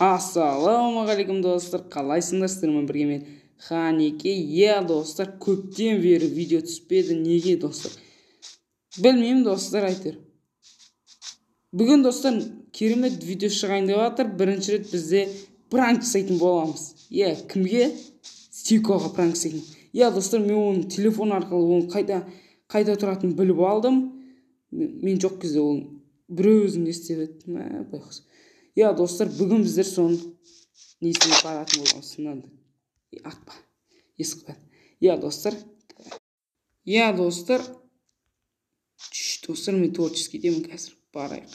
Ассалаумағалейкум достар, қалайсыңдар? Сіздермен бірге мен Ханеке. Иә достар, көптен бері видео түспеді. Неге достар? Білмеймін достар, әйтеуір. Бүгін достар керемет видео шығайын деп жатыр. Бірінші рет бізде пранк жасайтын боламыз. Иә, кімге? Сикоға пранк жасайтын. Иә достар, мен оның телефон арқылы оның қайда тұратынын біліп алдым. Мен жоқ кезде ол біреу өзін не істеп еді, мә, байғұс. Иә достар, бүгін біздер соның несіне баратын боламыз. Мынандай атпа, есік қояды. Иә достар, иә достар, достар, мен творческий деймін қазір, барайық.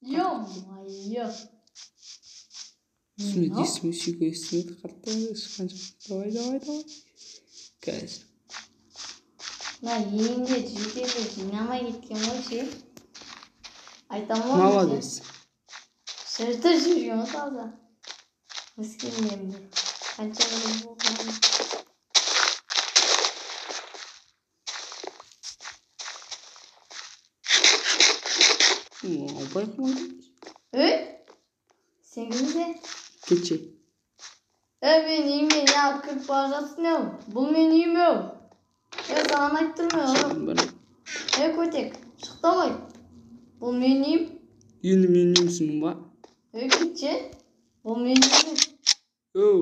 Ё-моё. Түсінеді, есіме сүйкі естімеді, қатты шыққан жоқ. Давай, давай, давай. Қазір. Мына енді жетеді жинамай кеткен ғой ше. Айтамын ғой. Молодец. Шыртып жүрген ғой таза. Өскеннен бері. Қанша жыл болған. Байқамадым. Ей, сен кімсің? Кетші. Ей, мен үйіме не алып кіріп бара жатсың ау? Бұл менің үйім ау. Ей, саған айтып тұрмын ау. Ей, көтек, шық та ғой. Бұл менің үйім. Енді менің үйімсің ба? Ей, кетші. Бұл менің үйім. Оу.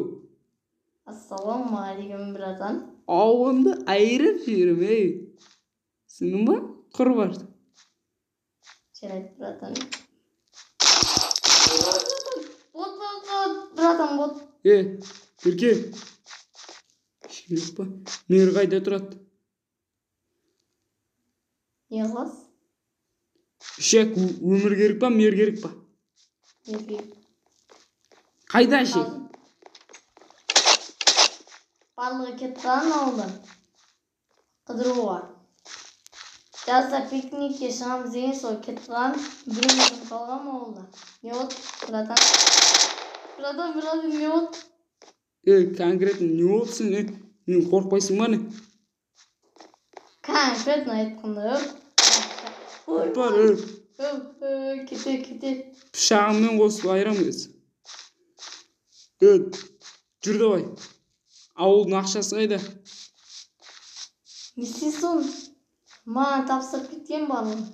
Ассалаумағалейкум, братан. Ауылымды айырып жіберем, ей. Түсіндің ба? Құр бар. Жарайды, братан. Бот, бот, бот, братан, бот. Е, Ерке. Ешкім жоқ па? Мейір қайда тұрады? Не қыласыз? Ішек өмір керек па, мейір керек па? Мейір керек. Қайда ішек? Барлығы кетіп қалған ауылдан. Қыдыруға. Жазда пикникке шығамыз деген сол кетіп қалған, бір өзім қалғам ауылда. Не болды, братан? Братан, братан, не болды? Е, конкретно не болды сен? Е, мен қорықпайсың ба не? Конкретно айтқанда, ой, Бар, ой. Кете, кете. Пышағыммен қосып айырамын қазір. Е, жүр давай. Ауылдың ақшасы қайда? Не істейсің? Маған тапсырып кеткен барлығын.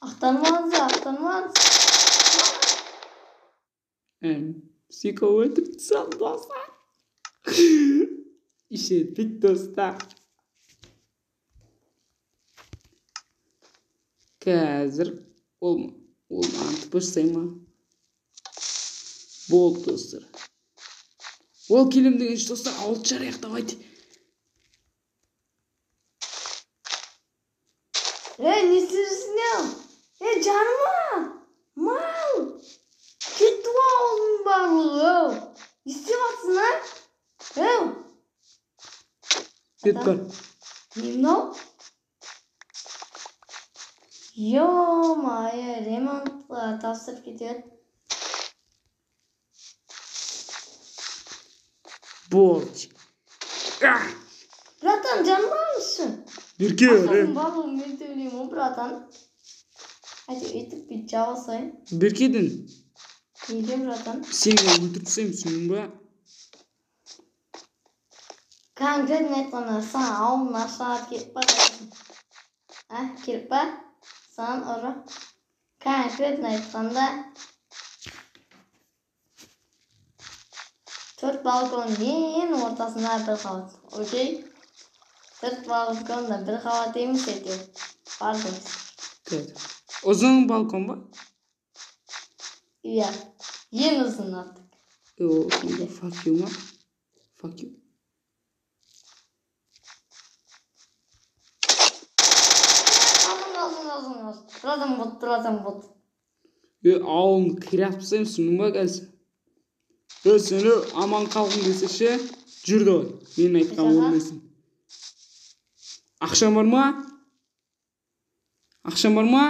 Ақтармаңыз, ақтармаңыз. Сико өлтіріп тастады достар. Ішетпейді достар. Қазір ол маған тп жасай ма? Болды достар. Ол келем дегенше достар, ауылды жарайық, давайте. Ей, не істеп жүрсің ау? Ей, жарма! Мал! Кетті ғой ауылдың барлығы, ау! Не істеп жатсың, а? Ау! Кет бар. Не мынау? Ё-моё, ремонтқа тапсырып кетеді. Болды. Братан, жармаңызшы. Ерке, Ақшаның барлығын мен төлеймін ғой, братан. Әйтеуір өйтіп бүйтіп жаба салайын. Беркеден. Неге, братан? Сені өлтіріп тастаймын, түсіндің ба? Конкретно айтқанда, саған ауылдың ақшалары керек па? А, керек па? Саған ұры. Конкретно айтқанда, 4 балконның ортасында бір қабат. Окей? 4 балконда бір қабат емес әйтеуір. Бар дейміз. Ұзын балкон ба? Иә. Ең ұзын артық. О, сонда fuck you ма? Fuck you. Қалсын, қалсын, қалсын, қалсын. Братан бот, братан бот. Е, ауылын қиратып тастаймын, түсіндің ба қазір? Е, сені аман қалғың келсе ше, жүр давай. Менің айтқаным орындайсың. Ақшаң бар ма? Ақшаң бар ма?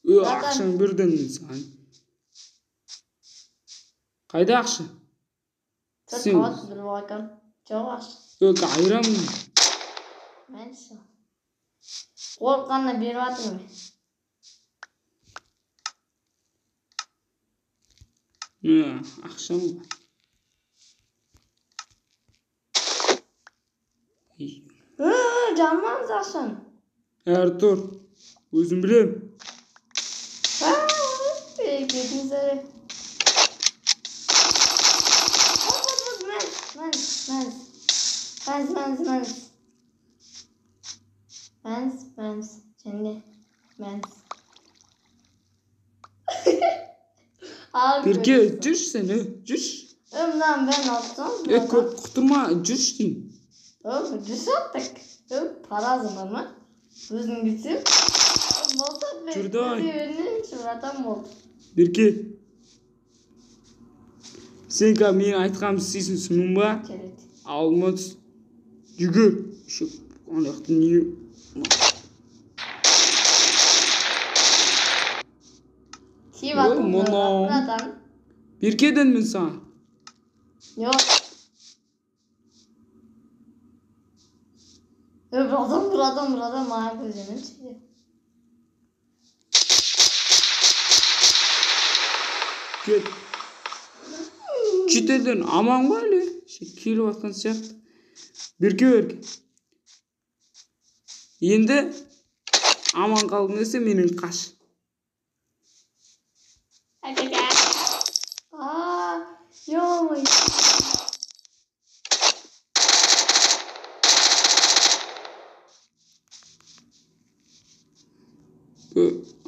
Е, ақшаң бірден саған. Қайда ақша? 4 қабат бір балкон. Жоқ ақша. Yok ayıramın. Мәнші. Қорыққанына беріп жатырмын мен. Ақшам бар. Жармаңыз ақшаны. Артур, өзім білем. Кетіңіз әрі. Мәнс, мәнс, мәнс. Мәнс, мәнс. Және мәнс. Берке, жүрші сен, жүрші. Мынаның бәрін алып тастаңыз. Көп құтырма, жүрші деймін. Жүрші аттық. Таразы бар ма? Өзің кетсем. Жүр давай. Братан болды. Берке. Сен қазір менің айтқанымды істейсің, түсіндің ба? Жарайды. Алма түс. Жүгір. Ана жақта не? Тиіп аттым, братан. Берке дедім мен саған. Жоқ. Братан, братан, братан, маған көзденемші. Кет. Шетелден аман ғой әлі. Келіп жатқан сияқты. Берке, Берке. Енді аман қалғың келсе менен қаш.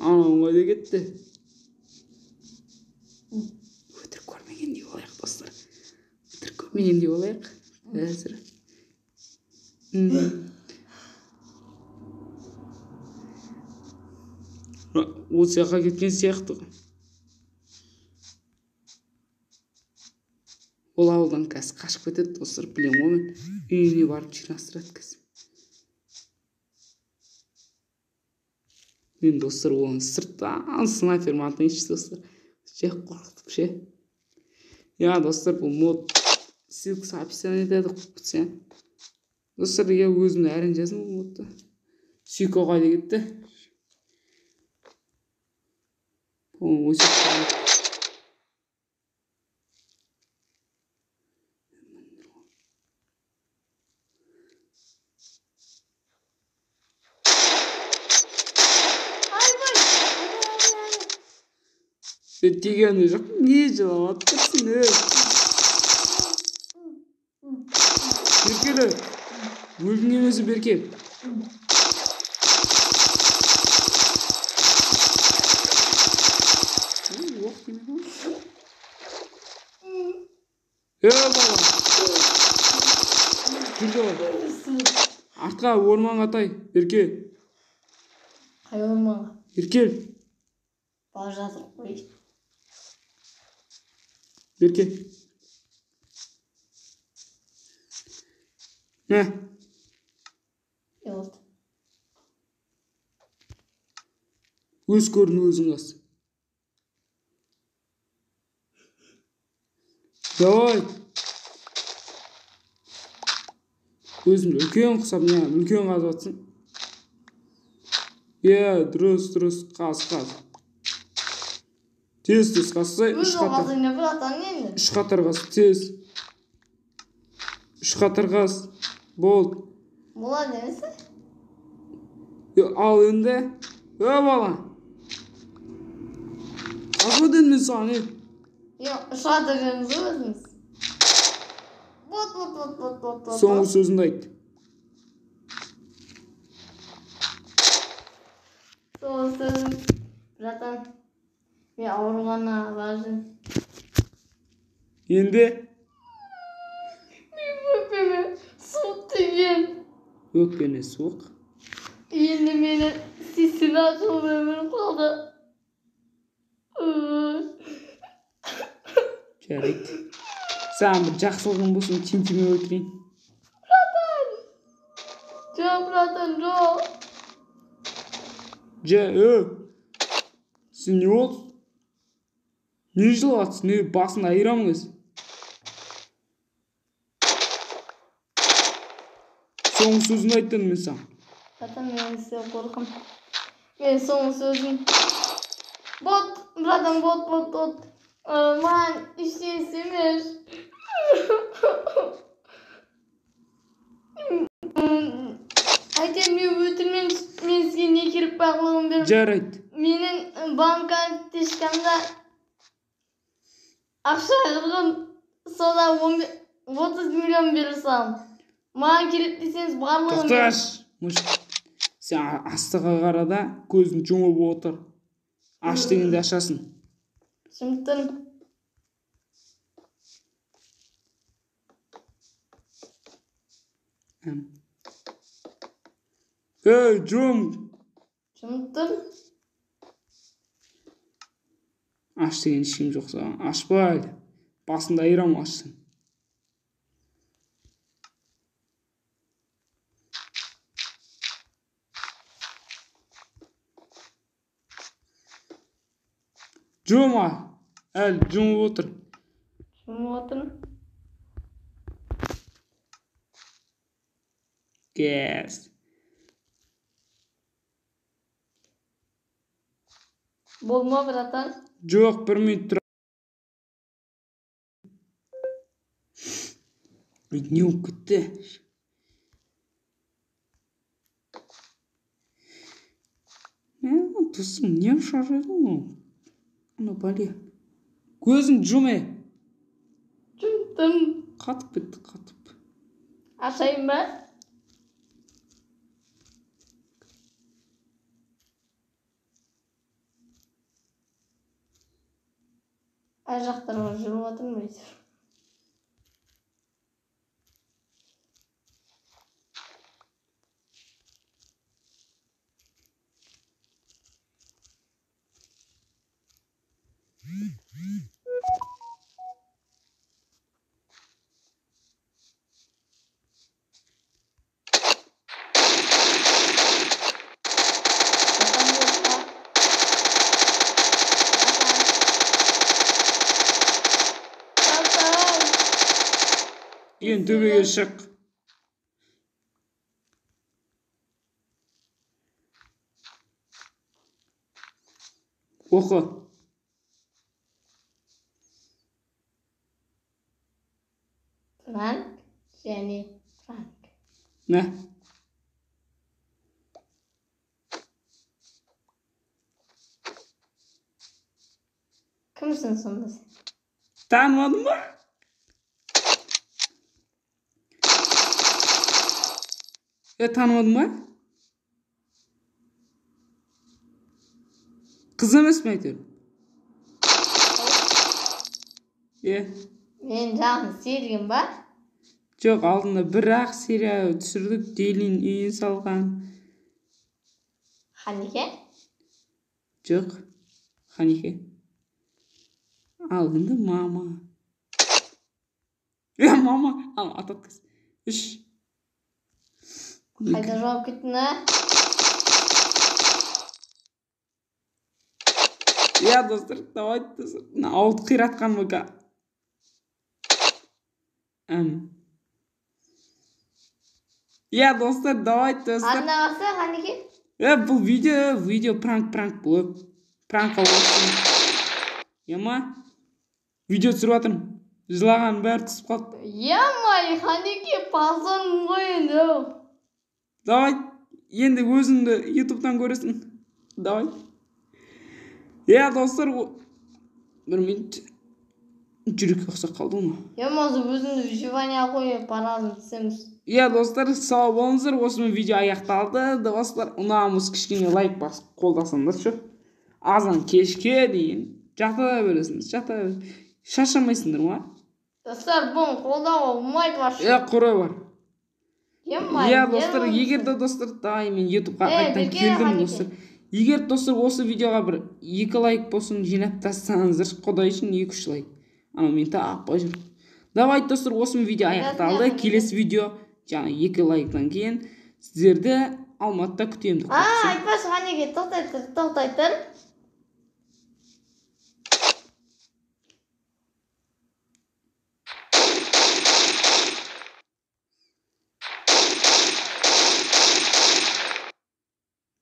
Анау қайда кетті? Өтірік көрмегендей болайық, достар. Өтірік көрмегендей болайық. Қазір. Осы жаққа кеткен сияқты. Ол ауылдан қазір қашып кетеді, достар, білемін ғой мен. Үйіне барып жинастырады қазір. Мен, достар, оны сырттан снайпер атайыншы, достар. Ше қорқытып ше. Я, достар, бұл мод ссылкасы описаниеде қойып. Достар, я өзім әрең жаздым бұл модты. Сүйкі қайда кетті? Осы дегені жоқ, не жылап жатырсың, е? Беркелі, өлгің келмесе Берке. Оқ тимеді ғой. Е, бала. Жүр давай. Артқа орманға тай, Берке. Қай орманға? Берке. Бара жатыр қой. Берке. Мә. Не болды? Өз көрін өзің қаз. Давай. Өзің үлкен құсап, не, үлкен қазып жатсың. Е, дұрыс, дұрыс, қаз, қаз. Тез, тез қазсай, үш қатар. Үш қатар қаз, тез. Үш қатар қаз. Болды. Болады емес пе? Ал енді. Е, бала. Қазба дедім мен саған, е. Жоқ, үш қатар дедіңіз ғой өзіңіз. Бот, бот, бот, бот, бот, бот. Соңғы сөзіңді айт. Соңғы сөзім, братан. Мен ауруханаға барып. Енді? Мен өкпеме суық тиген. Өкпене суық? Енді мені 86 жыл өмірім қалды. Жарайды. Саған бір жақсылығың болсын, тентемей өлтірейін. Братан! Жоқ, братан, жоқ. Жа, сен не болды? Не жылап жатсың? Не басын айырамын өзі? Соңғы сөзіңді айт дедім мен саған. Братан, мен сізден қорқам. Мен соңғы сөзім. Бот, братан, бот, бот, бот. Маған ештеңе істемеші. Әйтеуір мен өтірмен, мен сізге не керек барлығын беріп. Жарайды. Менің банк карточкамда ақша қырғын, содан 30 миллион бере саламын. Маған керек десеңіз барлығын. Тоқташы. Сен астыға қара да, көзін жұмып отыр. Аш дегенде ашасың. Жұмып. Ей, жұм. Жұмып. Аш деген ешкім жоқ саған. Ашпа әлі. Басыңды айырам ашсың. Жұма. Әлі жұмып отыр. Жұмып отырмын. Кес. Болды ма, братан? Жоқ, бір минут тұра. Не болып кетті? Досым, не шаршадың ғой? Ана бәле. Көзің жұм, е. Жұмдым. Қатып кетті, қатып. Ашайын ба? Ар жақтарға жүріп жатырмын әйтеуір. Енді төбеге шық. Оқы. Франк және Франк. Мә. Кімсің сонда сен? Танымадың ба? Танымадың ба? Қыз емес пе әйтеуір? Мен жақын серігім ба? Жоқ, алдында бір-ақ серия түсірдік, Делин үйін салған. Ханике? Жоқ, Ханике. Ал енді мама. Мама, ал атат қыз. 3. Қайда жауап кеттің, а? Иә, достар, давайте, достар. Мына ауылды қиратқан ВК. Иә, достар, давайте, достар. Артына қалса, Ханике? Бұл видео, пранк бұл. Пранк болсын. Ема, видео түсіріп жатырмын. Жылаған бәрі түсіп қалды. Емай, Ханике, пазон ғой енді. Давай, енді өзіңді ютубтан көресің. Давай. Иә, достар, бір минут. Жүрекке ұқсап қалды ғой. Ема, өзіңді выживание қойып барамыз түсеміз. Иә, достар, сау болыңыздар. Осымен видео аяқталды. Достар, ұнамыз кішкене лайк басып қолдасаңдаршы. Азан кешке дейін жата бересіңдер, жата бересіңдер. Шаршамайсыңдар ма? Достар, бұны қолдауға болмайды вообще. Иә, құры бар. Иә, достар, егер де достар, давай мен ютубқа қайтадан келдім, достар. Егер достар осы видеоға бір 2 лайк болсын жинап тастасаңыздар, құдай үшін 2-3 лайк. Анау мен таппай жүр. Давайте, достар, осы видео аяқталды. Келесі видео жаңа 2 лайктан кейін сіздерді Алматыда күтемін. Айтпашы, Ханике, тоқтай тұр, тоқтай тұр.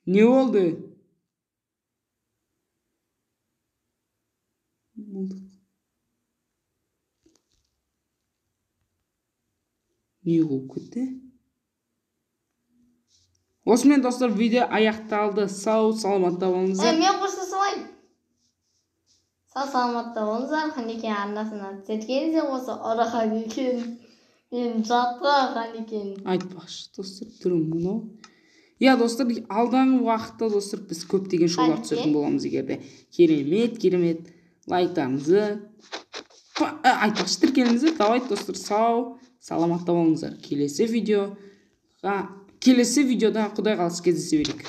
Не болды? Не болып кетті? Осымен, достар, видео аяқталды. Сау саламатта болыңыздар. Мен қоша салайын. Сау саламатта болыңыздар. Қанекен арнасына тіркеліңіздер. Осы ұры Қанекен. Мен жатқа Қанекен. Айтпақшы, достар, түрім мынау. Иә, достар, алдағы уақытта, достар, біз көптеген шоулар түсіретін боламыз, егер де керемет, керемет лайктарыңызды айтпақшы, тіркеліңіздер. Давайте, достар, сау саламатта болыңыздар. Келесі видеоға, келесі видеода құдай қаласа кездесе берейік.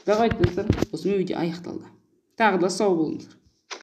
Давайте, достар, осымен видео аяқталды. Тағы да сау болыңыздар.